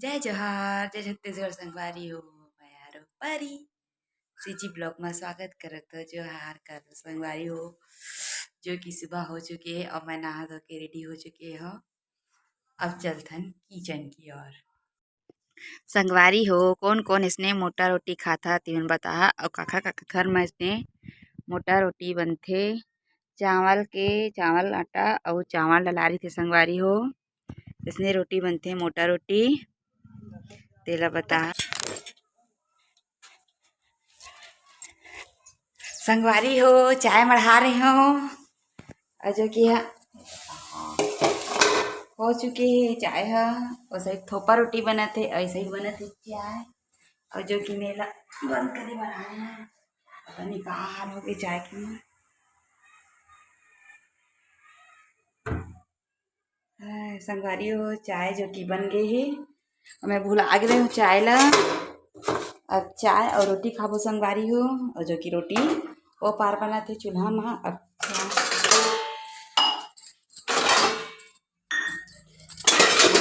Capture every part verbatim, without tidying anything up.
जय जोहार, जय छत्तीसगढ़ संगवारी हो। मैं हरो परी, CG vlog में स्वागत करत हो। जोहार कर संगवारी हो, जो कि सुबह हो चुके हे और मैं नहा धो के ready हो चुके हो। अब चलथन kitchen की ओर। संगवारी हो, कोन कोन इसने मोटा रोटी खाता, तिमन बताहा, अउ काखा काखा घर में इसने मोटा रोटी बनथे। चावल के, चावल आटा अउ चावल डला रहिथे संगवारी हो। इसने रोटी बनथे मोटा रोटी, तेला बता। संगवारी हो, चाय मढ़ा रहे हो, अउ जो कि ह-, हो चुके हे चाय ह। वैसे एक थोपा रोटी बनत हे, ऐसे ही बनत हे चाय। अउ जो कि मेला बंद करे बर आए हैं, पता नहीं का हाल हो गए चाय के। हाय, संगवारी हो, चाय जो कि बन गए हे, मैं भुला गे रहे हो चाय ला। अब चाय अउ रोटी खाबो संगवारी हो, अउ जो कि रोटी ओ पार बनाथे चूल्हा में। अब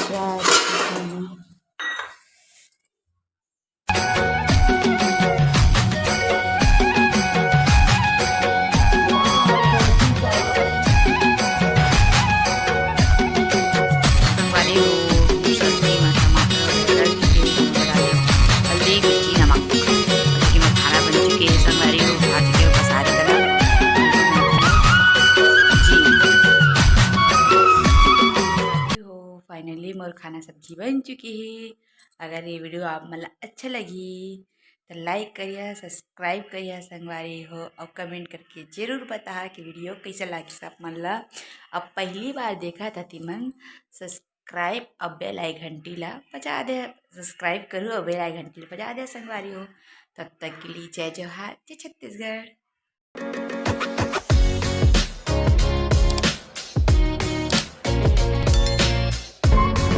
चाय संगवारी हो, सब्जी में टमाटर, अदरक, हल्दी, मिर्ची, नमक। अभी मसाला बन चुके हैं संगवारी हो, खा चुके हो पसारे कलर। जी। हो, finally मोर खाना सब्जी बन चुकी है। अगर ये video आप मन ला अच्छा लगी तो like करिया, subscribe करिया संगवारी हो, और comment करके जरूर बताहा कि video कैसा लागिस आप मन ला। अब पहली बार देखा था तिमन, subscribe और bell icon घंटी ला बजा दे, subscribe करू और bell icon घंटी ला बजा दे संगवारी हो। तब तक के लिए जय जोहार, जय छत्तीसगढ़।